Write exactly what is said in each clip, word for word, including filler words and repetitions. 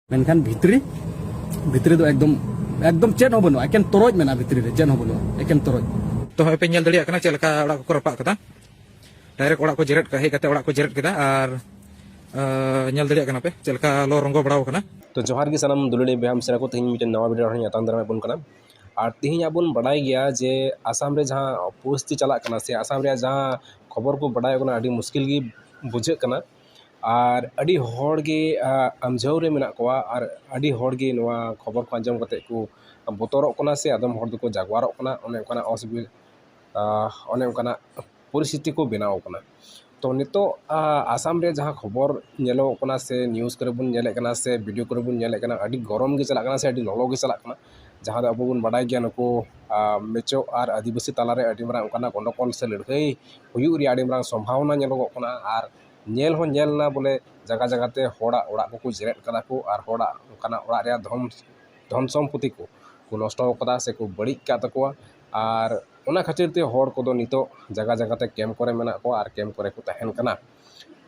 ᱢᱮᱱᱠᱷᱟᱱ ᱵᱷᱤᱛᱨᱤ, ᱵᱷᱤᱛᱨᱤ ᱫᱚ ᱮᱠᱫᱚᱢ, ᱮᱠᱫᱚᱢ ᱪᱮᱫ ᱦᱚᱸ ᱵᱟᱹᱱᱩᱜᱼᱟ, ᱮᱠᱮᱱ ᱛᱚᱨᱚᱡ ᱢᱮᱱᱟᱜᱼᱟ ᱵᱷᱤᱛᱨᱤ ᱨᱮ, ᱪᱮᱫ ᱦᱚᱸ ᱵᱟᱹᱱᱩᱜᱼᱟ, ᱮᱠᱮᱱ ᱛᱚᱨᱚᱡ᱾ ᱛᱚ ᱦᱚᱸᱜᱼᱚᱭ ᱯᱮ ᱧᱮᱞ ᱫᱟᱲᱮᱭᱟᱜ ᱠᱟᱱᱟ ᱪᱮᱫ ᱞᱮᱠᱟ ᱚᱲᱟᱜ ᱠᱚᱠᱚ ᱨᱟᱯᱟᱜ ᱠᱟᱫᱟ, ᱰᱟᱭᱨᱮᱠᱴ ᱚᱲᱟᱜ ᱠᱚ ᱡᱮᱨᱮᱫ, ᱦᱮᱡ ᱠᱟᱛᱮ ᱚᱲᱟᱜ ᱠᱚ ᱡᱮᱨᱮᱫ ᱠᱮᱫᱟ᱾ ᱟᱨ ᱟᱸ, ᱧᱮᱞ ᱫᱟᱲᱮᱭᱟᱜ ᱠᱟᱱᱟ ᱯᱮ ᱪᱮᱫ ᱞᱮᱠᱟ ᱞᱚ ᱨᱚᱸᱜᱚ ᱵᱟᱲᱟᱣ ᱠᱟᱱᱟ᱾ ᱛᱚ ᱡᱚᱦᱟᱨ ᱜᱮ ᱥᱟᱱᱟᱢ ᱫᱩᱞᱟᱹᱲᱤᱭᱟᱹ ᱵᱚᱭᱦᱟ ᱢᱤᱥᱨᱟ ᱠᱚ, ᱛᱮᱦᱮᱧ ᱢᱤᱫᱴᱮᱱ ᱱᱟᱣᱟ ᱵᱷᱤᱰᱤᱭᱳ ᱨᱮ ᱟᱛᱟᱝ ᱫᱟᱨᱟᱢᱮᱫ ᱵᱚᱱ ᱠᱟᱱᱟ᱾ ᱟᱨ ᱛᱮᱦᱮᱧ ᱟᱵᱚ ᱵᱚᱱ ᱵᱟᱰᱟᱭ ᱜᱮᱭᱟ ᱡᱮ ᱟᱥᱟᱢ ᱨᱮ ᱡᱟᱦᱟᱸ ᱯᱚᱨᱤᱥᱛᱷᱤᱛᱤ ᱪᱟᱞᱟᱜ ᱠᱟᱱᱟ ᱥᱮ ᱟᱥᱟᱢ ᱨᱮᱭᱟᱜ ᱡᱟᱦᱟᱸ ᱠᱷᱚᱵᱚᱨ ᱠᱚ ᱵᱟᱰᱟᱭᱚᱜ ᱠᱟᱱᱟ, ᱟᱹᱰᱤ ᱢᱩᱥᱠᱤᱞ ᱜᱮ ᱵᱩᱡᱷᱟᱹᱜ ᱠᱟᱱᱟ᱾ ᱟᱨ ᱟᱹᱰᱤ ᱦᱚᱲ ᱜᱮ, ᱟ, ᱟᱢᱡᱷᱟᱹᱣ ᱨᱮ ᱢᱮᱱᱟᱜ ᱠᱚᱣᱟ, ᱟᱨ ᱟᱹᱰᱤ ᱦᱚᱲ ᱜᱮ ᱱᱚᱣᱟ ᱠᱷᱚᱵᱚᱨ ᱠᱚ ᱟᱸᱡᱚᱢ ᱠᱟᱛᱮ ᱠᱚ ᱵᱚᱛᱚᱨᱚᱜ ᱠᱟᱱᱟ ᱥᱮ ᱟᱫᱚᱢ ᱦᱚᱲ ᱫᱚᱠᱚ ᱡᱟᱜᱣᱟᱨᱚᱜ ᱠᱟᱱᱟ᱾ ᱚᱱᱮ ᱚᱱᱠᱟᱱᱟᱜ ᱚᱥᱩᱵᱤ-, ᱟ, ᱚᱱᱮ ᱚᱱᱠᱟᱱᱟᱜ ᱯᱚᱨᱤᱥᱛᱷᱤᱛᱤ ᱠᱚ ᱵᱮᱱᱟᱣ ᱠᱟᱱᱟ᱾ ᱛᱚ ᱱᱤᱛᱚᱜ, ᱟ, ᱟᱥᱟᱢ ᱨᱮ ᱡᱟᱦᱟᱸ ᱠᱷᱚᱵᱚᱨ ᱧᱮᱞᱚᱜ ᱠᱟᱱᱟ ᱥᱮ ᱱᱤᱭᱩᱡᱽ ᱠᱚᱨᱮ ᱵᱚᱱ ᱧᱮᱞᱮᱫ ᱠᱟᱱᱟ ᱥᱮ ᱵᱷᱤᱰᱤᱭᱳ ᱠᱚᱨᱮ ᱵᱚᱱ ᱧᱮᱞᱮᱫ ᱠᱟᱱᱟ, ᱟᱹᱰᱤ ᱜᱚᱨᱚᱢ ᱜᱮ ᱪᱟᱞᱟᱜ ᱠᱟᱱᱟ ᱥᱮ ᱟᱹᱰᱤ ᱞᱚᱞᱚ ᱜᱮ ᱪᱟᱞᱟᱜ ᱠᱟᱱᱟ᱾ ᱡᱟᱦᱟᱸ ᱫᱚ ᱟᱵᱚ ᱵᱚᱱ ᱵᱟᱰᱟᱭ ᱜᱮᱭᱟ, ᱱᱩᱠᱩ, ᱟ, ᱢᱮᱪᱚ ᱟᱨ ᱟᱹᱫᱤᱵᱟᱹᱥᱤ ᱛᱟᱞᱟᱨᱮ ᱟᱹᱰᱤ ᱢᱟᱨᱟᱝ ᱚᱱᱠᱟᱱᱟᱜ ᱜᱚᱱᱰᱚᱜᱳᱞ ᱥᱮ ᱞᱟᱹᱲᱦᱟᱹᱭ ᱦᱩᱭᱩᱜ ᱨᱮᱭᱟᱜ ᱟᱹᱰᱤ ᱢᱟᱨᱟᱝ ᱥᱚᱢᱵᱷᱟᱵᱚᱱᱟ ᱧᱮᱞᱚᱜᱚᱜ ᱠᱟᱱᱟ᱾ ᱟᱨ ᱧᱮᱞ ᱦᱚᱸ ᱧᱮᱞ ᱮᱱᱟ ᱵᱚᱞᱮ ᱡᱟᱭᱜᱟ ᱡᱟᱭᱜᱟ ᱛᱮ ᱦᱚᱲᱟᱜ ᱚᱲᱟᱜ ᱠᱚᱠᱚ ᱡᱮᱨᱮᱫ ᱠᱟᱫᱟ ᱠᱚ, ᱟᱨ ᱦᱚᱲᱟᱜ ᱚᱱᱠᱟᱱᱟᱜ ᱚᱲᱟᱜ ᱨᱮᱭᱟᱜ ᱫᱷᱚᱱ, ᱫᱷᱚᱱ ᱥᱚᱢᱯᱚᱛᱤ ᱠᱚ, ᱠᱚ ᱱᱚᱥᱴᱚ ᱟᱠᱟᱫᱟ ᱥᱮ ᱠᱚ ᱵᱟᱹᱲᱤᱡ ᱟᱠᱟᱫ ᱛᱟᱠᱚᱣᱟ᱾ ᱟᱨ ᱚᱱᱟ ᱠᱷᱟᱹᱛᱤᱨ ᱛᱮ ᱦᱚᱲ ᱠᱚᱫᱚ ᱱᱤᱛᱚᱜ ᱡᱟᱭᱜᱟ ᱡᱟᱭᱜᱟ ᱛᱮ ᱠᱮᱢᱯ ᱠᱚᱨᱮ ᱢᱮᱱᱟᱜ ᱠᱚᱣᱟ ᱟᱨ ᱠᱮᱢᱯ ᱠᱚᱨᱮ ᱠᱚ ᱛᱟᱦᱮᱱ ᱠᱟᱱᱟ᱾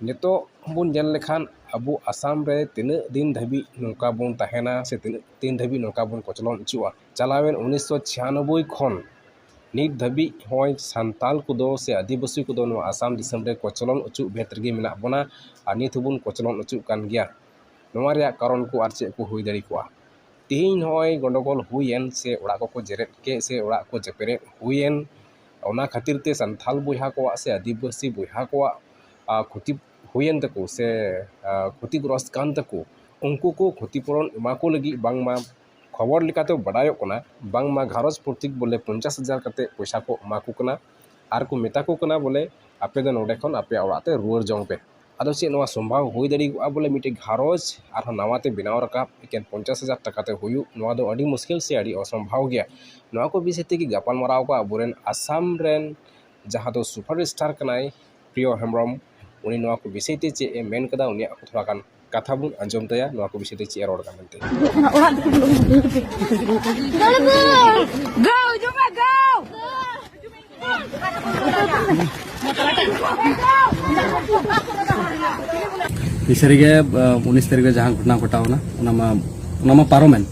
ᱱᱤᱛᱚᱜ ᱵᱚᱱ ᱧᱮᱞ ᱞᱮᱠᱷᱟᱱ ᱟᱵᱚ ᱟᱥᱟᱢ ᱨᱮ ᱛᱤᱱᱟᱹᱜ ᱫᱤᱱ ᱫᱷᱟᱹᱵᱤᱡ ᱱᱚᱝᱠᱟ ᱵᱚᱱ ᱛᱟᱦᱮᱱᱟ ᱥᱮ ᱛᱤᱱᱟᱹᱜ ᱫᱤᱱ ᱫᱷᱟᱹᱵᱤᱡ ᱱᱚᱝᱠᱟ ᱵᱚᱱ ᱠᱚᱪᱞᱚᱱ ᱦᱚᱪᱚᱜᱼᱟ? ᱪᱟᱞᱟᱣᱮᱱ ᱩᱱᱤᱥᱥᱚ ᱪᱷᱤᱭᱟᱱᱚᱵᱵᱳᱭ ᱠᱷᱚᱱ ᱱᱤᱛ ᱫᱷᱟᱹᱵᱤᱡ ᱦᱚᱸᱜᱼᱚᱭ ᱥᱟᱱᱛᱟᱞ ᱠᱚᱫᱚ ᱥᱮ ᱟᱹᱫᱤᱵᱟᱹᱥᱤ ᱠᱚᱫᱚ ᱱᱚᱣᱟ ᱟᱥᱟᱢ ᱫᱤᱥᱚᱢ ᱨᱮ ᱠᱚᱪᱞᱚᱱ ᱚᱪᱚᱜ ᱵᱷᱮᱫ ᱨᱮᱜᱮ ᱢᱮᱱᱟᱜ ᱵᱚᱱᱟ, ᱟᱨ ᱱᱤᱛ ᱦᱚᱸᱵᱚᱱ ᱠᱚᱪᱞᱚᱱ ᱚᱪᱚᱜ ᱠᱟᱱ ᱜᱮᱭᱟ᱾ ᱱᱚᱣᱟ ᱨᱮᱭᱟᱜ ᱠᱟᱨᱚᱱ ᱠᱚ ᱟᱨ ᱪᱮᱫ ᱠᱚ ᱦᱩᱭ ᱫᱟᱲᱮ ᱠᱚᱜᱼᱟ? ᱛᱮᱦᱮᱧ ᱱᱚᱜᱼᱚᱭ ᱜᱚᱱᱰᱚᱜᱳᱞ ᱦᱩᱭᱮᱱ ᱥᱮ ᱚᱲᱟᱜ ᱠᱚᱠᱚ ᱡᱮᱨᱮᱫ ᱠᱮᱫ ᱥᱮ ᱚᱲᱟᱜ ᱠᱚ ᱡᱮᱯᱮᱨᱮᱫ ᱦᱩᱭᱮᱱ, ᱚᱱᱟ ᱠᱷᱟᱹᱛᱤᱨ ᱛᱮ ᱥᱟᱱᱛᱟᱞ ᱵᱚᱭᱦᱟ ᱠᱚᱣᱟᱜ ᱥᱮ ᱟᱹᱫᱤᱵᱟᱹᱥᱤ ᱵᱚᱭᱦᱟ ᱠᱚᱣᱟᱜ, ᱟ, ᱠᱷᱚᱛᱤ ᱦᱩᱭᱮᱱ ᱛᱟᱠᱚ ᱥᱮ, ᱟ, ᱠᱷᱚᱛᱤᱜᱨᱚᱥᱛ ᱠᱟᱱ ᱛᱟᱠᱚ, ᱩᱱᱠᱩ ᱠᱚ ᱠᱷᱚᱛᱤ ᱯᱩᱨᱚᱱ ᱮᱢᱟ ᱠᱚ ᱞᱟᱹᱜᱤᱫ ᱵᱟᱝᱢᱟ ᱠᱷᱚᱵᱚᱨ ᱞᱮᱠᱟᱛᱮ ᱵᱟᱰᱟᱭᱚᱜ ᱠᱟᱱᱟ, ᱵᱟᱝᱢᱟ ᱜᱷᱟᱨᱚᱸᱡᱽ ᱯᱨᱚᱛᱤᱠ ᱵᱚᱞᱮ ᱯᱚᱧᱪᱟᱥ ᱦᱟᱡᱟᱨ ᱠᱟᱛᱮ ᱯᱚᱭᱥᱟ ᱠᱚ ᱮᱢᱟ ᱠᱚ ᱠᱟᱱᱟ᱾ ᱟᱨ ᱠᱚ ᱢᱮᱛᱟ ᱠᱚ ᱠᱟᱱᱟ ᱵᱚᱞᱮ, "ᱟᱯᱮ ᱫᱚ ᱱᱚᱰᱮ ᱠᱷᱚᱱ ᱟᱯᱮᱭᱟᱜ ᱚᱲᱟᱜ ᱛᱮ ᱨᱩᱣᱟᱹᱲ ᱡᱚᱝ ᱯᱮ᱾" ᱟᱫᱚ ᱪᱮᱫ ᱱᱚᱣᱟ ᱥᱚᱢᱵᱷᱟᱣ ᱦᱩᱭ ᱫᱟᱲᱮᱭᱟᱜᱼᱟ ᱵᱚᱞᱮ ᱢᱤᱫᱴᱮᱡ ᱜᱷᱟᱨᱚᱸᱡᱽ ᱟᱨᱦᱚᱸ ᱱᱟᱣᱟ ᱛᱮ ᱵᱮᱱᱟᱣ ᱨᱟᱠᱟᱵ ᱮᱠᱮᱱ ᱯᱚᱧᱪᱟᱥ ᱦᱟᱡᱟᱨ ᱴᱟᱠᱟ ᱛᱮ ᱦᱩᱭᱩᱜ? ᱱᱚᱣᱟ ᱫᱚ ᱟᱹᱰᱤ ᱢᱩᱥᱠᱤᱞ ᱥᱮ ᱟᱹᱰᱤ ᱚᱥᱚᱢᱵᱷᱟᱣ ᱜᱮᱭᱟ᱾ ᱱᱚᱣᱟ ᱠᱚ ᱵᱤᱥᱚᱭ ᱛᱮᱜᱮ ᱜᱟᱯᱟᱞ ᱢᱟᱨᱟᱣ ᱠᱚ ᱟᱵᱚᱨᱮᱱ ᱟᱥᱟᱢ ᱨᱮᱱ ᱡᱟᱦᱟᱸ ᱫᱚ ᱥᱩᱯᱟᱨ ᱥᱴᱟᱨ ᱠᱟᱱᱟᱭ ᱯᱨᱤᱭᱚ ᱦᱮᱢᱵᱨᱚᱢ, ᱩᱱᱤ ᱱᱚᱣᱟ ᱠᱚ ᱵᱤᱥᱚᱭ ᱛᱮ ᱪᱮᱫ ᱮ ᱢᱮᱱ ᱠᱟᱫᱟ, ᱩᱱᱤᱭᱟᱜ ᱛᱷᱚᱲᱟ ᱜᱟᱱ ᱠᱟᱛᱷᱟ ᱵᱚᱱ ᱟᱸᱡᱚᱢ ᱛᱟᱭᱟ, ᱱᱚᱣᱟ ᱠᱚ ᱵᱤᱥᱚᱭ ᱛᱮ ᱪᱮᱫ ᱮ ᱨᱚᱲ ᱠᱟᱱᱟ ᱢᱮᱱᱛᱮ᱾ ᱚᱲᱟᱜ ᱫᱚᱠᱚ ᱵᱚᱞᱚ ᱠᱟᱱᱟ᱾ Go, Juma, go! ᱛᱤᱥ ᱛᱟᱹᱨᱤᱠᱷ ᱨᱮ, ᱟᱸ, ᱩᱱᱤᱥ ᱛᱟᱹᱨᱤᱠᱷ ᱨᱮ ᱡᱟᱦᱟᱸ ᱜᱷᱚᱴᱚᱱᱟ ᱜᱷᱚᱴᱟᱣ ᱮᱱᱟ, ᱚᱱᱟ ᱢᱟ, ᱚᱱᱟ ᱢᱟ ᱯᱟᱨᱚᱢᱮᱱ᱾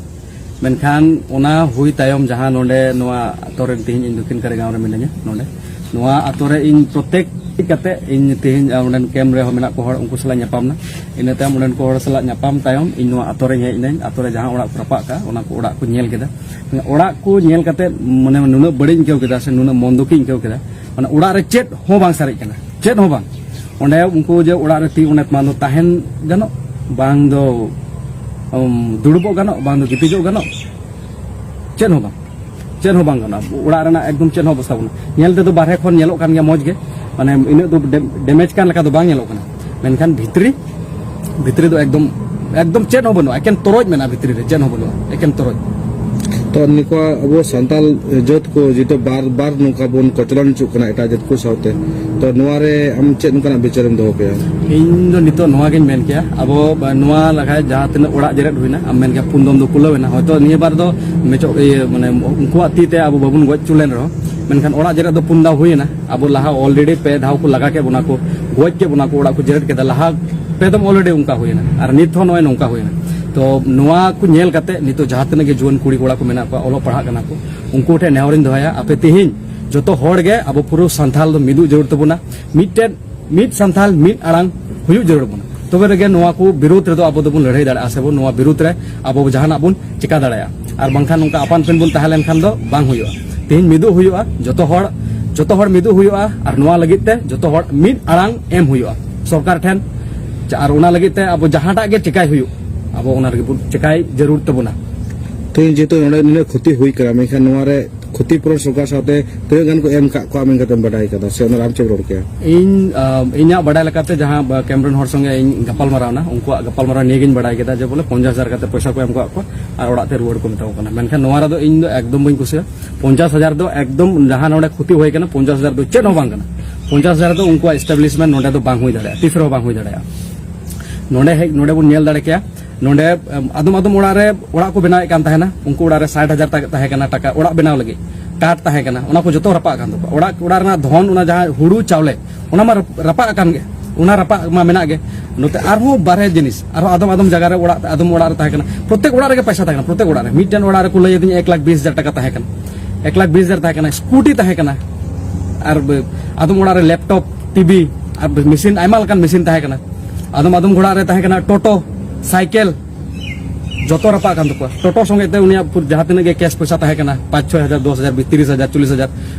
ᱢᱮᱱᱠᱷᱟᱱ ᱚᱱᱟ ᱦᱩᱭ ᱛᱟᱭᱚᱢ ᱡᱟᱦᱟᱸ ᱱᱚᱰᱮ ᱱᱚᱣᱟ ᱟᱛᱳ ᱨᱮᱱ, ᱛᱮᱦᱮᱧ ᱤᱧ ᱫᱚᱠᱷᱤᱱ ᱠᱟᱨᱤ ᱜᱟᱶ ᱨᱮ ᱢᱤᱱᱟᱹᱧᱟ, ᱱᱚᱰᱮ ᱱᱚᱣᱟ ᱟᱛᱳ ᱨᱮ ᱤᱧ ᱯᱨᱚᱛᱮᱠ ᱠᱟᱛᱮ ᱤᱧ ᱛᱮᱦᱮᱧ, ᱟᱸ, ᱚᱸᱰᱮᱱ ᱠᱮᱢᱯ ᱨᱮᱦᱚᱸ ᱢᱮᱱᱟᱜ ᱠᱚ ᱦᱚᱲ, ᱩᱱᱠᱩ ᱥᱟᱞᱟᱜ ᱧᱟᱯᱟᱢ ᱮᱱᱟ᱾ ᱤᱱᱟᱹ ᱛᱟᱭᱚᱢ ᱚᱸᱰᱮᱱ ᱠᱚ ᱦᱚᱲ ᱥᱟᱞᱟᱜ ᱧᱟᱯᱟᱢ ᱛᱟᱭᱚᱢ ᱤᱧ ᱱᱚᱣᱟ ᱟᱛᱳ ᱨᱮᱧ ᱦᱮᱡ ᱮᱱᱟᱹᱧ᱾ ᱟᱛᱳ ᱨᱮ ᱡᱟᱦᱟᱸ ᱚᱲᱟᱜ ᱠᱚ ᱨᱟᱯᱟᱜ ᱠᱟᱜᱼᱟ, ᱚᱱᱟ ᱠᱚ ᱚᱲᱟᱜ ᱠᱚ ᱧᱮᱞ ᱠᱮᱫᱟ᱾ ᱚᱲᱟᱜ ᱠᱚ ᱧᱮᱞ ᱠᱟᱛᱮ ᱢᱟᱱᱮ ᱱᱩᱱᱟᱹᱜ ᱵᱟᱹᱲᱤᱡ ᱤᱧ ᱟᱹᱭᱠᱟᱹᱣ ᱠᱮᱫᱟ ᱥᱮ ᱱᱩᱱᱟᱹᱜ ᱢᱚᱱ ᱫᱩᱠᱷ ᱤᱧ ᱟᱹᱭᱠᱟᱹᱣ ᱠᱮᱫᱟ᱾ ᱢᱟᱱᱮ ᱚᱲᱟᱜ ᱨᱮ ᱪᱮᱫ ᱦᱚᱸ ᱵᱟᱝ ᱥᱟᱨᱮᱡ ᱠᱟᱱᱟ, ᱪᱮᱫ ᱦᱚᱸ ᱵᱟᱝ᱾ ᱚᱸᱰᱮ ᱩᱱᱠᱩ ᱡᱮ ᱚᱲᱟᱜ ᱨᱮ ᱛᱤ ᱚᱸᱰᱮ ᱵᱟᱝ ᱫᱚ ᱛᱟᱦᱮᱱ ᱜᱟᱱᱚᱜ, ᱵᱟᱝ ᱫᱚ, ᱩᱢ, ᱫᱩᱲᱩᱵᱚᱜ ᱜᱟᱱᱚᱜ, ᱵᱟᱝ ᱫᱚ ᱜᱤᱛᱤᱡᱚᱜ ᱜᱟᱱᱚᱜ, ᱪᱮᱫ ᱦᱚᱸ ᱵᱟᱝ᱾ ᱪᱮᱫ ᱦᱚᱸ ᱵᱟᱝ ᱜᱟᱱᱚᱜᱼᱟ᱾ ᱚᱲᱟᱜ ᱨᱮᱱᱟᱜ ᱮᱠᱫᱚᱢ ᱪᱮᱫ ᱦᱚᱸ ᱚᱵᱚᱥᱛᱷᱟ ᱵᱟᱹᱱᱩᱜᱼᱟ᱾ ᱧᱮᱞ ᱛᱮᱫᱚ ᱵᱟᱨᱦᱮ ᱠᱷᱚᱱ ᱧᱮᱞᱚᱜ ᱠᱟᱱ ᱜᱮᱭᱟ ᱢᱚᱡᱽ ᱜᱮ, ᱢᱟᱱᱮ ᱤᱱᱟᱹᱜ ᱫᱚ ᱰᱮ-, ᱰᱮᱢᱮᱡᱽ ᱠᱟᱱ ᱞᱮᱠᱟ ᱫᱚ ᱵᱟᱝ ᱧᱮᱞᱚᱜ ᱠᱟᱱᱟ, ᱢᱮᱱᱠᱷᱟᱱ ᱵᱷᱤᱛᱨᱤ, ᱵᱷᱤᱛᱨᱤ ᱫᱚ ᱮᱠᱫᱚᱢ, ᱮᱠᱫᱚᱢ ᱪᱮᱫ ᱦᱚᱸ ᱵᱟᱹᱱᱩᱜᱼᱟ, ᱮᱠᱮᱱ ᱛᱚᱨᱚᱡ ᱢᱮᱱᱟᱜᱼᱟ ᱵᱷᱤᱛᱨᱤ ᱨᱮ, ᱪᱮᱫ ᱦᱚᱸ ᱵᱟᱹᱱᱩᱜᱼᱟ, ᱮᱠᱮᱱ ᱛᱚᱨᱚᱡ᱾ ᱛᱚ ᱱᱩᱠᱩ ᱟᱵᱚ ᱥᱟᱱᱛᱟᱞ ᱡᱟᱹᱛ ᱠᱚ ᱡᱮᱦᱮᱛᱩ ᱵᱟᱨ ᱵᱟᱨ ᱱᱚᱝᱠᱟ ᱵᱚᱱ ᱠᱚᱪᱞᱚᱱ ᱦᱚᱪᱚᱜ ᱠᱟᱱᱟ ᱮᱴᱟᱜ ᱡᱟᱹᱛ ᱠᱚ ᱥᱟᱶᱛᱮ, ᱛᱚ ᱱᱚᱣᱟ ᱨᱮ ᱟᱢ ᱪᱮᱫ ᱱᱚᱝᱠᱟᱱᱟᱜ ᱵᱤᱪᱟᱹᱨᱮᱢ ᱫᱚᱦᱚ ᱠᱮᱭᱟ? ᱤᱧ ᱫᱚ ᱱᱤᱛᱚᱜ ᱱᱚᱣᱟ ᱜᱤᱧ ᱢᱮᱱ ᱠᱮᱭᱟ, ᱟᱵᱚ ᱱᱚᱣᱟ ᱞᱮᱠᱷᱟᱡ ᱡᱟᱦᱟᱸ ᱛᱤᱱᱟᱹᱜ ᱚᱲᱟᱜ ᱡᱮᱨᱮᱫ ᱦᱩᱭᱱᱟ, ᱟᱢ ᱢᱮᱱ ᱠᱮᱭᱟ ᱯᱩᱱ ᱫᱚᱢ ᱫᱚ ᱠᱩᱞᱟᱹᱣ ᱮᱱᱟ, ᱦᱚᱭᱛᱚ ᱱᱤᱭᱟᱹ ᱵᱟᱨ ᱫᱚ ᱢᱮᱪᱚᱜ, ᱤᱭᱟᱹ, ᱢᱟᱱᱮ ᱩᱱᱠᱩᱣᱟᱜ ᱛᱤ ᱛᱮ ᱟᱵᱚ ᱵᱟᱵᱚᱱ ᱜᱚᱡ ᱦᱚᱪᱚ ᱞᱮᱱ ᱨᱮᱦᱚᱸ, ᱢᱮᱱᱠᱷᱟᱱ ᱚᱲᱟᱜ ᱡᱮᱨᱮᱫ ᱫᱚ ᱯᱩᱱ ᱫᱷᱟᱣ ᱦᱩᱭᱮᱱᱟ᱾ ᱟᱵᱚ ᱞᱟᱦᱟ already ᱯᱮ ᱫᱷᱟᱣ ᱠᱚ ᱞᱟᱜᱟ ᱠᱮᱫ ᱵᱚᱱᱟ ᱠᱚ, ᱜᱚᱡ ᱠᱮᱫ ᱵᱚᱱᱟ ᱠᱚ, ᱚᱲᱟᱜ ᱠᱚ ᱡᱮᱨᱮᱫ ᱠᱮᱫᱟ, ᱞᱟᱦᱟ ᱯᱮ ᱫᱚᱢ already ᱚᱱᱠᱟ ᱦᱩᱭᱮᱱᱟ, ᱟᱨ ᱱᱤᱛ ᱦᱚᱸ ᱱᱚᱜᱼᱚᱭ ᱱᱚᱝᱠᱟ ᱦᱩᱭᱮᱱᱟ᱾ ᱛᱚ ᱱᱚᱣᱟ ᱠᱚ ᱧᱮᱞ ᱠᱟᱛᱮ ᱱᱤᱛᱚᱜ ᱡᱟᱦᱟᱸ ᱛᱤᱱᱟᱹᱜ ᱜᱮ ᱡᱩᱣᱟᱹᱱ ᱠᱩᱲᱤ ᱠᱚᱲᱟ ᱠᱚ ᱢᱮᱱᱟᱜ ᱠᱚᱣᱟ, ᱚᱞᱚᱜ ᱯᱟᱲᱦᱟᱜ ᱠᱟᱱᱟ ᱠᱚ, ᱩᱱᱠᱩ ᱴᱷᱮᱱ ᱱᱮᱦᱚᱨᱤᱧ ᱫᱚᱦᱚᱭᱟ, ᱟᱯᱮ ᱛᱮᱦᱮᱧ ᱡᱚᱛᱚ ᱦᱚᱲ ᱜᱮ ᱟᱵᱚ ᱯᱩᱨᱟᱹ ᱥᱟᱱᱛᱷᱟᱞ ᱫᱚ ᱢᱤᱫᱚᱜ ᱡᱟᱹᱨᱩᱲ ᱛᱟᱵᱚᱱᱟ, ᱢᱤᱫᱴᱮᱱ ᱢᱤᱫ ᱥᱟᱱᱛᱷᱟᱞ ᱢᱤᱫ ᱟᱲᱟᱝ ᱦᱩᱭᱩᱜ ᱡᱟᱹᱨᱩᱲ ᱵᱚᱱᱟ, ᱛᱚᱵᱮ ᱨᱮᱜᱮ ᱱᱚᱣᱟ ᱠᱚ ᱵᱤᱨᱩᱫᱽ ᱨᱮᱫᱚ ᱟᱵᱚ ᱫᱚᱵᱚᱱ ᱞᱟᱹᱲᱦᱟᱹᱭ ᱫᱟᱲᱮᱭᱟᱜᱼᱟ, ᱥᱮᱵᱚᱱ ᱱᱚᱣᱟ ᱵᱤᱨᱩᱫᱽ ᱨᱮ ᱟᱵᱚ ᱡᱟᱦᱟᱱᱟᱜ ᱵᱚᱱ ᱪᱮᱠᱟ ᱫᱟᱲᱮᱭᱟᱜᱼᱟ᱾ ᱟᱨ ᱵᱟᱝᱠᱷᱟᱱ ᱱᱚᱝᱠᱟ ᱟᱯᱟᱱ ᱟᱹᱯᱤᱱ ᱵᱚᱱ ᱛᱟᱦᱮᱸ ᱞᱮᱱᱠᱷᱟᱱ ᱫᱚ ᱵᱟᱝ ᱦᱩᱭᱩᱜᱼᱟ᱾ ᱛᱮᱦᱮᱧ ᱢᱤᱫᱚᱜ ᱦᱩᱭᱩᱜᱼᱟ, ᱡᱚᱛᱚ ᱦᱚᱲ, ᱡᱚᱛᱚ ᱦᱚᱲ ᱢᱤᱫᱚᱜ ᱦᱩᱭᱩᱜᱼᱟ, ᱟᱨ ᱱᱚᱣᱟ ᱞᱟᱹᱜᱤᱫ ᱛᱮ ᱡᱚᱛᱚ ᱦᱚᱲ ᱢᱤᱫ ᱟᱲᱟᱝ ᱮᱢ ᱦᱩᱭᱩᱜᱼᱟ ᱥᱚᱨᱠᱟᱨ ᱴᱷᱮᱱ᱾ ᱟᱨ ᱚᱱᱟ ᱞᱟᱹᱜᱤᱫ ᱛᱮ ᱟᱵᱚ ᱡᱟᱦᱟᱸᱴᱟᱜ ᱜᱮ ᱪᱮᱠᱟᱭ ᱦᱩᱭᱩᱜ, ᱟᱵᱚ ᱚᱱᱟ ᱞᱟᱹᱜᱤᱫ ᱵᱚᱱ ᱪᱮᱠᱟᱭ ᱡᱟᱹᱨᱩᱲ ᱛᱟᱵᱚᱱᱟ᱾ ᱛᱮᱦᱮᱧ ᱡᱮᱦᱮᱛᱩ ᱱᱚᱰᱮ ᱱᱤᱱᱟᱹᱜ ᱠᱷᱚᱛᱤ ᱦᱩᱭ ᱠᱟᱱᱟ, ᱢᱮᱱᱠᱷᱟᱱ ᱱᱚᱣᱟ ᱨᱮ ᱠᱷᱚᱛᱤ ᱯᱩᱨᱚᱱ ᱥᱚᱨᱠᱟᱨ ᱥᱟᱶᱛᱮ ᱛᱤᱱᱟᱹᱜ ᱜᱟᱱ ᱠᱚ ᱮᱢ ᱠᱟᱜ ᱠᱚᱣᱟ ᱢᱮᱱ ᱠᱟᱛᱮᱢ ᱵᱟᱰᱟᱭ ᱠᱟᱫᱟ, ᱥᱮ ᱚᱱᱟ ᱨᱮ ᱟᱢ ᱪᱮᱫ ᱮᱢ ᱨᱚᱲ ᱠᱮᱭᱟ? ᱤᱧ, ᱟᱸ, ᱤᱧᱟᱹᱜ ᱵᱟᱰᱟᱭ ᱞᱮᱠᱟᱛᱮ ᱡᱟᱦᱟᱸ, ᱵᱟ, ᱠᱮᱢᱯ ᱨᱮᱱ ᱦᱚᱲ ᱥᱚᱸᱜᱮ ᱤᱧ ᱜᱟᱯᱟᱞ ᱢᱟᱨᱟᱣ ᱮᱱᱟ, ᱩᱱᱠᱩᱣᱟᱜ ᱜᱟᱯᱟᱞ ᱢᱟᱨᱟᱣ ᱱᱤᱭᱟᱹ ᱜᱤᱧ ᱵᱟᱰᱟᱭ ᱠᱮᱫᱟ ᱡᱮ ᱵᱚᱞᱮ ᱯᱚᱧᱪᱟᱥ ᱦᱟᱡᱟᱨ ᱠᱟᱛᱮ ᱯᱚᱭᱥᱟ ᱠᱚ ᱮᱢ ᱠᱟᱜ ᱠᱚᱣᱟ ᱟᱨ ᱚᱲᱟᱜ ᱛᱮ ᱨᱩᱣᱟᱹᱲ ᱠᱚ ᱢᱮᱛᱟ ᱠᱚ ᱠᱟᱱᱟ᱾ ᱢᱮᱱᱠᱷᱟᱱ ᱱᱚᱣᱟ ᱨᱮᱫᱚ ᱤᱧ ᱫᱚ ᱮᱠᱫᱚᱢ ᱵᱟᱹᱧ ᱠᱩᱥᱤᱭᱟᱜᱼᱟ᱾ ᱯᱚᱧᱪᱟᱥ ᱦᱟᱡᱟᱨ ᱫᱚ ᱮᱠᱫᱚᱢ, ᱡᱟᱦᱟᱸ ᱱᱚᱰᱮ ᱠᱷᱚᱛᱤ ᱦᱩᱭ ᱠᱟᱱᱟ, ᱯᱚᱧᱪᱟᱥ ᱦᱟᱡᱟᱨ ᱫᱚ ᱪᱮᱫ ᱦᱚᱸ ᱵᱟᱝ ᱠᱟᱱᱟ᱾ ᱯᱚᱧᱪᱟᱥ ᱦᱟᱡᱟᱨ ᱫᱚ ᱩᱱᱠᱩᱣᱟᱜ establishment ᱱᱚᱰᱮ ᱫᱚ ᱵᱟᱝ ᱦᱩᱭ ᱫᱟᱲᱮᱭᱟᱜᱼᱟ, ᱛᱤᱥ ᱨᱮᱦᱚᱸ ᱵᱟᱝ ᱦᱩᱭ ᱫᱟᱲᱮᱭᱟᱜᱼᱟ᱾ ᱱᱚᱰᱮ ᱦᱮᱡ, ᱱᱚᱰᱮ ᱵᱚᱱ ᱧᱮᱞ ᱫᱟᱲᱮ ᱠᱮᱭᱟ, ᱱᱚᱰᱮ, ᱮᱢ, ᱟᱫᱚᱢ ᱟᱫᱚᱢ ᱚᱲᱟᱜ ᱨᱮ ᱚᱲᱟᱜ ᱠᱚ ᱵᱮᱱᱟᱣᱮᱫ ᱠᱟᱱ ᱛᱟᱦᱮᱱᱟ, ᱩᱱᱠᱩ ᱚᱲᱟᱜ ᱨᱮ ᱥᱟᱴ ᱦᱟᱡᱟᱨ ᱴᱟᱠᱟ ᱛᱟᱦᱮᱸ ᱠᱟᱱᱟ, ᱴᱟᱠᱟ ᱚᱲᱟᱜ ᱵᱮᱱᱟᱣ ᱞᱟᱹᱜᱤᱫ ᱠᱟᱴ ᱛᱟᱦᱮᱸ ᱠᱟᱱᱟ, ᱚᱱᱟ ᱠᱚ ᱡᱚᱛᱚ ᱨᱟᱯᱟᱜ ᱟᱠᱟᱱ ᱛᱟᱠᱚᱣᱟ᱾ ᱚᱲᱟᱜ, ᱚᱲᱟᱜ ᱨᱮᱱᱟᱜ ᱫᱷᱚᱱ, ᱚᱱᱟ ᱡᱟᱦᱟᱸ ᱦᱩᱲᱩ ᱪᱟᱣᱞᱮ, ᱚᱱᱟ ᱢᱟ ᱨᱟᱯ-, ᱨᱟᱯᱟᱜ ᱟᱠᱟᱱ ᱜᱮ᱾ ᱚᱱᱟ ᱨᱟᱯᱟᱜ ᱢᱟ ᱢᱮᱱᱟᱜ ᱜᱮ᱾ ᱱᱚᱛᱮ ᱟᱨᱦᱚᱸ ᱵᱟᱨᱦᱮ ᱡᱤᱱᱤᱥ, ᱟᱨᱦᱚᱸ ᱟᱫᱚᱢ ᱟᱫᱚᱢ ᱡᱟᱭᱜᱟ ᱨᱮ ᱚᱲᱟᱜ, ᱟᱫᱚᱢ ᱚᱲᱟᱜ ᱨᱮ ᱛᱟᱦᱮᱸ ᱠᱟᱱᱟ, ᱯᱨᱚᱛᱮᱠ ᱚᱲᱟᱜ ᱨᱮᱜᱮ ᱯᱚᱭᱥᱟ ᱛᱟᱦᱮᱸ ᱠᱟᱱᱟ, ᱯᱨᱚᱛᱮᱠ ᱚᱲᱟᱜ ᱨᱮ᱾ ᱢᱤᱫᱴᱮᱱ ᱚᱲᱟᱜ ᱨᱮᱠᱚ ᱞᱟᱹᱭ ᱟᱹᱫᱤᱧᱟ ᱮᱠ ᱞᱟᱠᱷ ᱵᱤᱥ ᱦᱟᱡᱟᱨ ᱴᱟᱠᱟ ᱛᱟᱦᱮᱸ ᱠᱟᱱᱟ, ᱮᱠ ᱞᱟᱠᱷ ᱵᱤᱥ ᱦᱟᱡᱟᱨ ᱛᱟᱦᱮᱸ ᱠᱟᱱᱟ, ᱥᱠᱩᱴᱤ ᱛᱟᱦᱮᱸ ᱠᱟᱱᱟ, ᱟᱨ ᱵ-, ᱟᱫᱚᱢ ᱚᱲᱟᱜ ᱨᱮ ᱞᱮᱯᱴᱚᱯ, ᱴᱤᱵᱷᱤ, ᱟᱨ ᱢᱮᱥᱤᱱ, ᱟᱭᱢᱟ ᱞᱮᱠᱟᱱ ᱢᱮᱥᱤᱱ ᱛᱟᱦᱮᱸ ᱠᱟᱱᱟ᱾ ᱟᱫᱚᱢ ᱟᱫᱚᱢ ᱚᱲᱟᱜ ᱨᱮ ᱛᱟᱦᱮᱸ ᱠᱟᱱᱟ ᱴᱳᱴᱳ, ᱥᱟᱭᱠᱮᱞ, ᱡᱚᱛᱚ ᱨᱟᱯᱟᱜ ᱠᱟᱱ ᱛᱟᱠᱚᱣᱟ᱾ ᱴᱳᱴᱳ ᱥᱚᱸᱜᱮ ᱛᱮ ᱩᱱᱤᱭᱟᱜ ᱯᱩᱨ-, ᱡᱟᱦᱟᱸ ᱛᱤᱱᱟᱹᱜ ᱜᱮ ᱠᱮᱥ ᱯᱚᱭᱥᱟ ᱛᱟᱦᱮᱸ ᱠᱟᱱᱟ, ᱯᱟᱸᱪ ᱪᱷᱚᱭ ᱦᱟᱡᱟᱨ, ᱫᱚᱥ ᱦᱟᱡᱟᱨ, ᱵᱤᱥ ᱛᱤᱨᱤᱥ ᱦᱟᱡᱟᱨ, ᱪᱚᱞᱞᱤᱥ ᱦᱟᱡᱟᱨ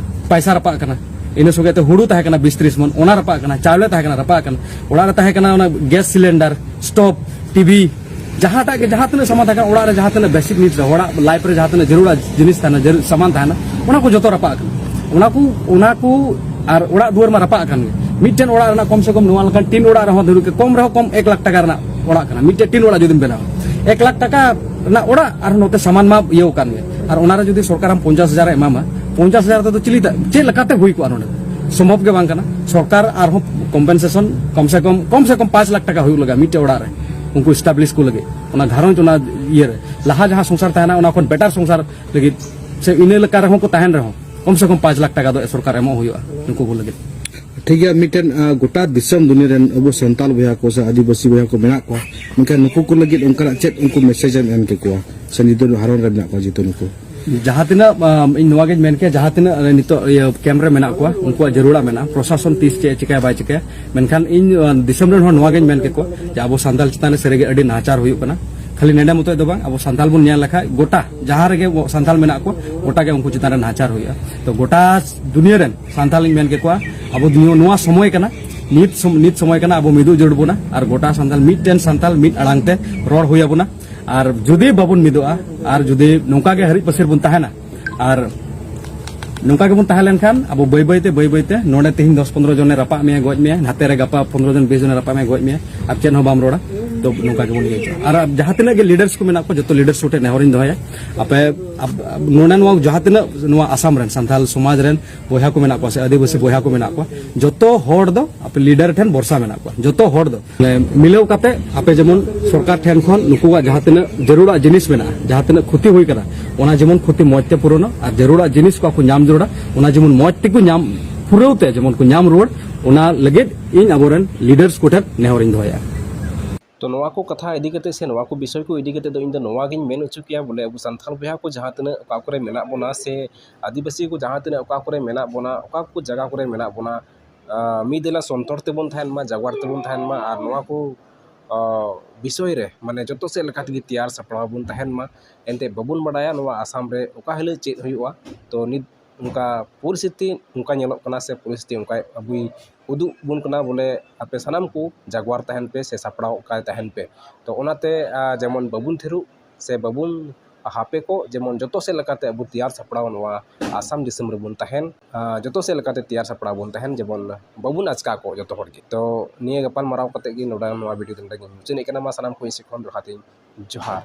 ᱯᱚᱭᱥᱟ ᱨᱟᱯᱟᱜ ᱠᱟᱱᱟ᱾ ᱤᱱᱟᱹ ᱥᱚᱸᱜᱮ ᱛᱮ ᱦᱩᱲᱩ ᱛᱟᱦᱮᱸ ᱠᱟᱱᱟ ᱵᱤᱥ ᱛᱤᱨᱤᱥ ᱢᱚᱱ, ᱚᱱᱟ ᱨᱟᱯᱟᱜ ᱠᱟᱱᱟ᱾ ᱪᱟᱣᱞᱮ ᱛᱟᱦᱮᱸ ᱠᱟᱱᱟ, ᱨᱟᱯᱟᱜ ᱠᱟᱱᱟ᱾ ᱚᱲᱟᱜ ᱨᱮ ᱛᱟᱦᱮᱸ ᱠᱟᱱᱟ ᱚᱱᱟ ᱜᱮᱥ ᱥᱤᱞᱤᱱᱰᱟᱨ, ᱥᱴᱳᱵᱷ, ᱴᱤᱵᱷᱤ, ᱡᱟᱦᱟᱸᱴᱟᱜ ᱜᱮ, ᱡᱟᱦᱟᱸ ᱛᱤᱱᱟᱹᱜ ᱥᱟᱢᱟᱱ ᱛᱟᱦᱮᱸ ᱠᱟᱱᱟ, ᱚᱲᱟᱜ ᱨᱮ ᱡᱟᱦᱟᱸ ᱛᱤᱱᱟᱹᱜ ᱵᱮᱥᱤᱠ ᱱᱤᱰᱥ ᱨᱮ, ᱦᱚᱲᱟᱜ ᱞᱟᱭᱤᱯᱷ ᱨᱮ ᱡᱟᱦᱟᱸ ᱛᱤᱱᱟᱹᱜ ᱡᱟᱹᱨᱩᱲᱟ ᱡᱤᱱᱤᱥ ᱛᱟᱦᱮᱱᱟ, ᱡᱟᱹᱨᱩᱲ ᱥᱟᱢᱟᱱ ᱛᱟᱦᱮᱱᱟ, ᱚᱱᱟ ᱠᱚ ᱡᱚᱛᱚ ᱨᱟᱯᱟᱜ ᱠᱟᱱᱟ᱾ ᱚᱱᱟ ᱠᱚ, ᱚᱱᱟ ᱠᱚ ᱟᱨ ᱚᱲᱟᱜ ᱫᱩᱣᱟᱹᱨ ᱢᱟ ᱨᱟᱯᱟᱜ ᱠᱟᱱ ᱜᱮ᱾ ᱢᱤᱫᱴᱮᱱ ᱚᱲᱟᱜ ᱨᱮᱱᱟᱜ ᱠᱚᱢ ᱥᱮ ᱠᱚᱢ ᱱᱚᱣᱟ ᱞᱮᱠᱟᱱ ᱴᱤᱱ ᱚᱲᱟᱜ ᱨᱮᱦᱚᱸ ᱫᱷᱚᱨᱚ ᱠᱮ ᱠᱚᱢ ᱨᱮᱦᱚᱸ ᱠᱚᱢ ᱮᱠ ᱞᱟᱠᱷ ᱴᱟᱠᱟ ᱨᱮᱱᱟᱜ ᱚᱲᱟᱜ ᱠᱟᱱᱟ᱾ ᱢᱤᱫᱴᱮᱱ ᱴᱤᱱ ᱚᱲᱟᱜ ᱡᱩᱫᱤᱢ ᱵᱮᱱᱟᱣᱟ, ᱮᱠ ᱞᱟᱠᱷ ᱴᱟᱠᱟ ᱨᱮᱱᱟᱜ ᱚᱲᱟᱜ ᱟᱨ ᱱᱚᱛᱮ ᱥᱟᱢᱟᱱ ᱢᱟ ᱤᱭᱟᱹᱣ ᱠᱟᱱ ᱜᱮ᱾ ᱟᱨ ᱚᱱᱟᱨᱮ ᱡᱩᱫᱤ ᱥᱚᱨᱠᱟᱨ ᱟᱢ ᱯᱚᱧᱪᱟᱥ ᱦᱟᱡᱟᱨ ᱮ ᱮᱢᱟᱢᱟ, ᱯᱚᱧᱪᱟᱥ ᱦᱟᱡᱟᱨ ᱛᱮᱫᱚ ᱪᱮᱫ ᱞᱮᱠᱟ-, ᱪᱮᱫ ᱞᱮᱠᱟᱛᱮ ᱦᱩᱭ ᱠᱚᱜᱼᱟ ᱱᱚᱰᱮ? ᱥᱚᱢᱵᱷᱚᱵ ᱜᱮ ᱵᱟᱝ ᱠᱟᱱᱟ᱾ ᱥᱚᱨᱠᱟᱨ ᱟᱨᱦᱚᱸ ᱠᱚᱢᱯᱮᱱᱥᱮᱥᱚᱱ ᱠᱚᱢ ᱥᱮ ᱠᱚᱢ, ᱠᱚᱢ ᱥᱮ ᱠᱚᱢ ᱯᱟᱸᱪ ᱞᱟᱠᱷ ᱴᱟᱠᱟ ᱦᱩᱭᱩᱜ ᱞᱟᱜᱟᱜᱼᱟ ᱢᱤᱫᱴᱮᱡ ᱚᱲᱟᱜ ᱨᱮ, ᱩᱱᱠᱩ ᱮᱥᱴᱟᱵᱞᱤᱥ ᱠᱚ ᱞᱟᱹᱜᱤᱫ᱾ ᱚᱱᱟ ᱜᱷᱟᱨᱚᱸᱡᱽ, ᱚᱱᱟ ᱤᱭᱟᱹ ᱨᱮ, ᱞᱟᱦᱟ ᱡᱟᱦᱟᱸ ᱥᱚᱝᱥᱟᱨ ᱛᱟᱦᱮᱱᱟ, ᱚᱱᱟ ᱠᱷᱚᱱ ᱵᱮᱴᱟᱨ ᱥᱚᱝᱥᱟᱨ ᱞᱟᱹᱜᱤᱫ, ᱥᱮ ᱤᱱᱟᱹ ᱞᱮᱠᱟ ᱨᱮᱦᱚᱸ ᱠᱚ ᱛᱟᱦᱮᱱ ᱨᱮᱦᱚᱸ, ᱠᱚᱢ ᱥᱮ ᱠᱚᱢ ᱯᱟᱸᱪ ᱞᱟᱠᱷ ᱴᱟᱠᱟ ᱫᱚ ᱥᱚᱨᱠᱟᱨ ᱮᱢᱚᱜ ᱦᱩᱭᱩᱜᱼᱟ ᱱᱩᱠᱩ ᱠᱚ ᱞᱟᱹᱜᱤᱫ᱾ ᱴᱷᱤᱠ ᱜᱮᱭᱟ, ᱢᱤᱫᱴᱮᱱ, ᱟ, ᱜᱚᱴᱟ ᱫᱤᱥᱚᱢ ᱫᱩᱱᱤᱭᱟᱹ ᱨᱮᱱ ᱟᱵᱚ ᱥᱟᱱᱛᱟᱞ ᱵᱚᱭᱦᱟ ᱠᱚ ᱥᱮ ᱟᱹᱫᱤᱵᱟᱹᱥᱤ ᱵᱚᱭᱦᱟ ᱠᱚ ᱢᱮᱱᱟᱜ ᱠᱚᱣᱟ, ᱢᱮᱱᱠᱷᱟᱱ ᱱᱩᱠᱩ ᱠᱚ ᱞᱟᱹᱜᱤᱫ ᱚᱱᱠᱟᱱᱟᱜ ᱪᱮᱫ ᱩᱱᱠᱩ ᱢᱮᱥᱮᱡᱽ ᱮᱢ ᱮᱢ ᱠᱮᱠᱚᱣᱟ, ᱥᱮ ᱱᱤᱛᱚᱜ ᱦᱟᱨᱚᱱ ᱨᱮ ᱢᱮᱱᱟᱜ ᱠᱚᱣᱟ ᱡᱮᱦᱮᱛᱩ ᱱᱩᱠᱩ? ᱡᱟᱦᱟᱸ ᱛᱤᱱᱟᱹᱜ, ᱟᱢ, ᱤᱧ ᱱᱚᱣᱟ ᱜᱤᱧ ᱢᱮᱱ ᱠᱮᱭᱟ, ᱡᱟᱦᱟᱸ ᱛᱤᱱᱟᱹᱜ, ᱮ, ᱱᱤᱛᱚᱜ, ᱤᱭᱟᱹ, ᱠᱮᱢᱯ ᱨᱮ ᱢᱮᱱᱟᱜ ᱠᱚᱣᱟ, ᱩᱱᱠᱩᱣᱟᱜ ᱡᱟᱹᱨᱩᱲᱟ ᱢᱮᱱᱟᱜᱼᱟ, ᱯᱨᱚᱥᱟᱥᱚᱱ ᱛᱤᱥ ᱪᱮᱫ ᱮ ᱪᱤᱠᱟᱹᱭᱟ ᱵᱟᱭ ᱪᱤᱠᱟᱹᱭᱟ᱾ ᱢᱮᱱᱠᱷᱟᱱ ᱤᱧ, ᱟ, ᱫᱤᱥᱚᱢ ᱨᱮᱱ ᱦᱚᱲ ᱱᱚᱣᱟ ᱜᱤᱧ ᱢᱮᱱ ᱠᱮᱠᱚᱣᱟ ᱡᱮ ᱟᱵᱚ ᱥᱟᱱᱛᱟᱲ ᱪᱮᱛᱟᱱ ᱨᱮ ᱥᱟᱹᱨᱤᱜᱮ ᱟᱹᱰᱤ ᱱᱟᱦᱟᱪᱟᱨ ᱦᱩᱭᱩᱜ ᱠᱟᱱᱟ᱾ ᱠᱷᱟᱹᱞᱤ ᱱᱚᱰᱮ ᱢᱚᱛᱚᱡ ᱫᱚ ᱵᱟᱝ, ᱟᱵᱚ ᱥᱟᱱᱛᱟᱲ ᱵᱚᱱ ᱧᱮᱞ ᱞᱮᱠᱷᱟᱡ ᱜᱚᱴᱟ ᱡᱟᱦᱟᱸ ᱨᱮᱜᱮ ᱟᱵᱚ ᱥᱟᱱᱛᱟᱲ ᱢᱮᱱᱟᱜ ᱠᱚᱣᱟ, ᱜᱚᱴᱟ ᱜᱮ ᱩᱱᱠᱩ ᱪᱮᱛᱟᱱ ᱨᱮ ᱱᱟᱦᱟᱪᱟᱨ ᱦᱩᱭᱩᱜᱼᱟ᱾ ᱛᱚ, ᱜᱚᱴᱟ ᱫᱩᱱᱤᱭᱟᱹ ᱨᱮᱱ ᱥᱟᱱᱛᱟᱲ ᱤᱧ ᱢᱮᱱ ᱠᱮᱠᱚᱣᱟ, ᱟᱵᱚ ᱫᱩᱱᱤᱭᱟᱹ ᱱᱚᱣᱟ ᱥᱚᱢᱚᱭ ᱠᱟᱱᱟ, ᱱᱤᱛ ᱥᱚᱢ-, ᱱᱤᱛ ᱥᱚᱢᱚᱭ ᱠᱟᱱᱟ, ᱟᱵᱚ ᱢᱤᱫᱚᱜ ᱡᱟᱹᱨᱩᱲ ᱵᱚᱱᱟ ᱟᱨ ᱜᱚᱴᱟ ᱥᱟᱱᱛᱟᱲ ᱢᱤᱫᱴᱮᱱ ᱥᱟᱱᱛᱟᱲ ᱢᱤᱫ ᱟᱲᱟᱝ ᱛᱮ ᱨᱚᱲ ᱦᱩᱭ ᱟᱵᱚᱱᱟ᱾ ᱟᱨ ᱡᱩᱫᱤ ᱵᱟᱵᱚᱱ ᱢᱤᱫᱚᱜᱼᱟ ᱟᱨ ᱡᱩᱫᱤ ᱱᱚᱝᱠᱟ ᱜᱮ ᱦᱟᱹᱨᱤᱡ ᱯᱟᱹᱥᱤᱨ ᱵᱚᱱ ᱛᱟᱦᱮᱱᱟ, ᱟᱨ ᱱᱚᱝᱠᱟ ᱜᱮᱵᱚᱱ ᱛᱟᱦᱮᱸ ᱞᱮᱱᱠᱷᱟᱱ ᱟᱵᱚ ᱵᱟᱹᱭ ᱵᱟᱹᱭ ᱛᱮ, ᱵᱟᱹᱭ ᱵᱟᱹᱭ ᱛᱮ ᱱᱚᱰᱮ ᱛᱮᱦᱮᱧ ᱫᱚᱥ ᱯᱚᱱᱨᱚ ᱡᱚᱱᱮ ᱨᱟᱯᱟᱜ ᱢᱮᱭᱟ, ᱜᱚᱡ ᱢᱮᱭᱟ, ᱱᱟᱛᱮ ᱨᱮ ᱜᱟᱯᱟ ᱯᱚᱱᱨᱚ ᱡᱚᱱ, ᱵᱤᱥ ᱡᱚᱱᱮ ᱨᱟᱯᱟᱜ ᱢᱮᱭᱟ, ᱜᱚᱡ ᱢᱮᱭᱟ, ᱟᱨ ᱪᱮᱫ ᱦᱚᱸ ᱵᱟᱢ ᱨᱚᱲᱟ᱾ ᱛᱚ, ᱱᱚᱝᱠᱟ ᱜᱮᱵᱚᱱ ᱤᱭᱟᱹ ᱦᱚᱪᱚᱜᱼᱟ᱾ ᱟᱨ ᱡᱟᱦᱟᱸ ᱛᱤᱱᱟᱹᱜ ᱜᱮ ᱞᱤᱰᱟᱨᱥ ᱠᱚ ᱢᱮᱱᱟᱜ ᱠᱚᱣᱟ, ᱡᱚᱛᱚ ᱞᱤᱰᱟᱨᱥ ᱠᱚ ᱴᱷᱮᱱ ᱱᱮᱦᱚᱨᱤᱧ ᱫᱚᱦᱚᱭᱟ, ᱟᱯᱮ, ᱟᱯ-, ᱟᱯ-, ᱱᱚᱰᱮ ᱱᱚᱣᱟ ᱡᱟᱦᱟᱸ ᱛᱤᱱᱟᱹᱜ ᱱᱚᱣᱟ ᱟᱥᱟᱢ ᱨᱮᱱ ᱥᱟᱱᱛᱟᱲ ᱥᱚᱢᱟᱡᱽ ᱨᱮᱱ ᱵᱚᱭᱦᱟ ᱠᱚ ᱢᱮᱱᱟᱜ ᱠᱚᱣᱟ ᱥᱮ ᱟᱹᱫᱤᱵᱟᱹᱥᱤ ᱵᱚᱭᱦᱟ ᱠᱚ ᱢᱮᱱᱟᱜ ᱠᱚᱣᱟ, ᱡᱚᱛᱚ ᱦᱚᱲ ᱫᱚ ᱟᱯᱮ ᱞᱤᱰᱟᱨ ᱴᱷᱮᱱ ᱵᱷᱚᱨᱥᱟ ᱢᱮᱱᱟᱜ ᱠᱚᱣᱟ, ᱡᱚᱛᱚ ᱦᱚᱲ ᱫᱚ᱾ ᱢᱟᱱᱮ, ᱢᱤᱞᱟᱹᱣ ᱠᱟᱛᱮ ᱟᱯᱮ ᱡᱮᱢᱚᱱ ᱥᱚᱨᱠᱟᱨ ᱴᱷᱮᱱ ᱠᱷᱚᱱ ᱱᱩᱠᱩᱣᱟᱜ ᱡᱟᱦᱟᱸ ᱛᱤᱱᱟᱹᱜ ᱡᱟᱹᱨᱩᱲᱟᱜ ᱡᱤᱱᱤᱥ ᱢᱮᱱᱟᱜᱼᱟ, ᱡᱟᱦᱟᱸ ᱛᱤᱱᱟᱹᱜ ᱠᱷᱚᱛᱤ ᱦᱩᱭ ᱠᱟᱱᱟ, ᱚᱱᱟ ᱡᱮᱢᱚᱱ ᱠᱷᱚᱛᱤ ᱢᱚᱡᱽ ᱛᱮ ᱯᱩᱨᱚᱱᱚᱜ, ᱟᱨ ᱡᱟᱹᱨᱩᱲᱟᱜ ᱡᱤᱱᱤᱥ ᱠᱚ ᱟᱠᱚ ᱧᱟᱢ ᱡᱟᱹᱨᱩᱲᱟ, ᱚᱱᱟ ᱡᱮᱢᱚᱱ ᱢᱚᱡᱽ ᱛᱮᱠᱚ ᱧᱟᱢ, ᱯᱩᱨᱟᱹᱣ ᱛᱮ ᱡᱮᱢᱚᱱ ᱠᱚ ᱧᱟᱢ ᱨᱩᱣᱟᱹᱲ, ᱚᱱᱟ ᱞᱟᱹᱜᱤᱫ ᱤᱧ ᱟᱵᱚᱨᱮᱱ leaders ᱠᱚᱴᱷᱮᱱ ᱱᱮᱦᱚᱨᱤᱧ ᱫᱚᱦᱚᱭᱟ᱾ ᱛᱚ ᱱᱚᱣᱟ ᱠᱚ ᱠᱟᱛᱷᱟ ᱤᱫᱤ ᱠᱟᱛᱮ ᱥᱮ ᱱᱚᱣᱟ ᱠᱚ ᱵᱤᱥᱚᱭ ᱠᱚ ᱤᱫᱤ ᱠᱟᱛᱮ ᱫᱚ ᱤᱧ ᱫᱚ ᱱᱚᱣᱟ ᱜᱤᱧ ᱢᱮᱱ ᱦᱚᱪᱚ ᱠᱮᱭᱟ, ᱵᱚᱞᱮ ᱟᱵᱚ ᱥᱟᱱᱛᱟᱲ ᱵᱚᱭᱦᱟ ᱠᱚ ᱡᱟᱦᱟᱸ ᱛᱤᱱᱟᱹᱜ ᱚᱠᱟ ᱠᱚᱨᱮ ᱢᱮᱱᱟᱜ ᱵᱚᱱᱟ ᱥᱮ ᱟᱹᱫᱤᱵᱟᱹᱥᱤ ᱠᱚ ᱡᱟᱦᱟᱸ ᱛᱤᱱᱟᱹᱜ ᱚᱠᱟ ᱠᱚᱨᱮ ᱢᱮᱱᱟᱜ ᱵᱚᱱᱟ, ᱚᱠᱟ ᱠᱚ ᱡᱟᱭᱜᱟ ᱠᱚᱨᱮ ᱢᱮᱱᱟᱜ ᱵᱚᱱᱟ, ᱟᱸ, ᱢᱤᱫ ᱫᱮᱞᱟ ᱥᱚᱱᱛᱚᱨ ᱛᱮᱵᱚᱱ ᱛᱟᱦᱮᱱ ᱢᱟ, ᱡᱟᱜᱽᱣᱟᱨ ᱛᱮᱵᱚᱱ ᱛᱟᱦᱮᱱ ᱢᱟ, ᱟᱨ ᱱᱚᱣᱟ ᱠᱚ, ᱟᱸ, ᱵᱤᱥᱚᱭ ᱨᱮ ᱢᱟᱱᱮ ᱡᱚᱛᱚ ᱥᱮᱫ ᱞᱮᱠᱟ ᱛᱮᱜᱮ ᱛᱮᱭᱟᱨ ᱥᱟᱯᱲᱟᱣ ᱵᱚᱱ ᱛᱟᱦᱮᱱ ᱢᱟ᱾ ᱮᱱᱛᱮᱫ ᱵᱟᱵᱚᱱ ᱵᱟᱰᱟᱭᱟ ᱱᱚᱣᱟ ᱟᱥᱟᱢ ᱨᱮ ᱚᱠᱟ ᱦᱤᱞᱳᱜ ᱪᱮᱫ ᱦᱩᱭᱩᱜᱼᱟ᱾ ᱛᱚ ᱱᱤᱛ ᱚᱱᱠᱟ ᱯᱚᱨᱤᱥᱛᱷᱤᱛᱤ ᱱᱚᱝᱠᱟ ᱧᱮᱞᱚᱜ ᱠᱟᱱᱟ ᱥᱮ ᱯᱚᱨᱤᱥᱛᱷᱤᱛᱤ ᱚᱱᱠᱟᱭ ᱟᱵᱚᱭ ᱩᱫᱩᱜ ᱵᱚᱱ ᱠᱟᱱᱟ, ᱵᱚᱞᱮ ᱟᱯᱮ ᱥᱟᱱᱟᱢ ᱠᱚ ᱡᱟᱜᱽᱣᱟᱨ ᱛᱟᱦᱮᱱ ᱯᱮ ᱥᱮ ᱥᱟᱯᱲᱟᱣ ᱠᱟᱭ ᱛᱟᱦᱮᱱ ᱯᱮ᱾ ᱛᱚ ᱚᱱᱟᱛᱮ, ᱟᱸ, ᱡᱮᱢᱚᱱ ᱵᱟᱵᱚᱱ ᱛᱷᱤᱨᱚᱜ ᱥᱮ ᱵᱟᱵᱚᱱ ᱦᱟᱯᱮ ᱠᱚᱜ, ᱡᱮᱢᱚᱱ ᱡᱚᱛᱚ ᱥᱮᱫ ᱞᱮᱠᱟᱛᱮ ᱟᱵᱚ ᱛᱮᱭᱟᱨ ᱥᱟᱯᱲᱟᱣ ᱱᱚᱣᱟ ᱟᱥᱟᱢ ᱫᱤᱥᱚᱢ ᱨᱮᱵᱚᱱ ᱛᱟᱦᱮᱱ, ᱟᱸ, ᱡᱚᱛᱚ ᱥᱮᱫ ᱞᱮᱠᱟᱛᱮ ᱛᱮᱭᱟᱨ ᱥᱟᱯᱲᱟᱣ ᱵᱚᱱ ᱛᱟᱦᱮᱱ, ᱡᱮᱢᱚᱱ ᱵᱟᱵᱚᱱ ᱟᱪᱠᱟ ᱠᱚᱜ ᱡᱚᱛᱚ ᱦᱚᱲ ᱜᱮ᱾ ᱛᱚ ᱱᱤᱭᱟᱹ ᱜᱟᱯᱟᱞ ᱢᱟᱨᱟᱣ ᱠᱟᱛᱮ ᱜᱮ ᱱᱚᱰᱮ ᱱᱚᱣᱟ video ᱫᱚ ᱱᱚᱰᱮ ᱜᱮᱧ ᱢᱩᱪᱟᱹᱫ ᱮᱫ ᱠᱟᱱᱟ᱾ ᱢᱟ ᱥᱟᱱᱟᱢ ᱠᱚ ᱤᱧ ᱥᱮᱫ ᱠᱷᱚᱱ ᱫᱚᱦᱲᱟ ᱛᱮᱧ ᱡᱚᱦᱟᱨ᱾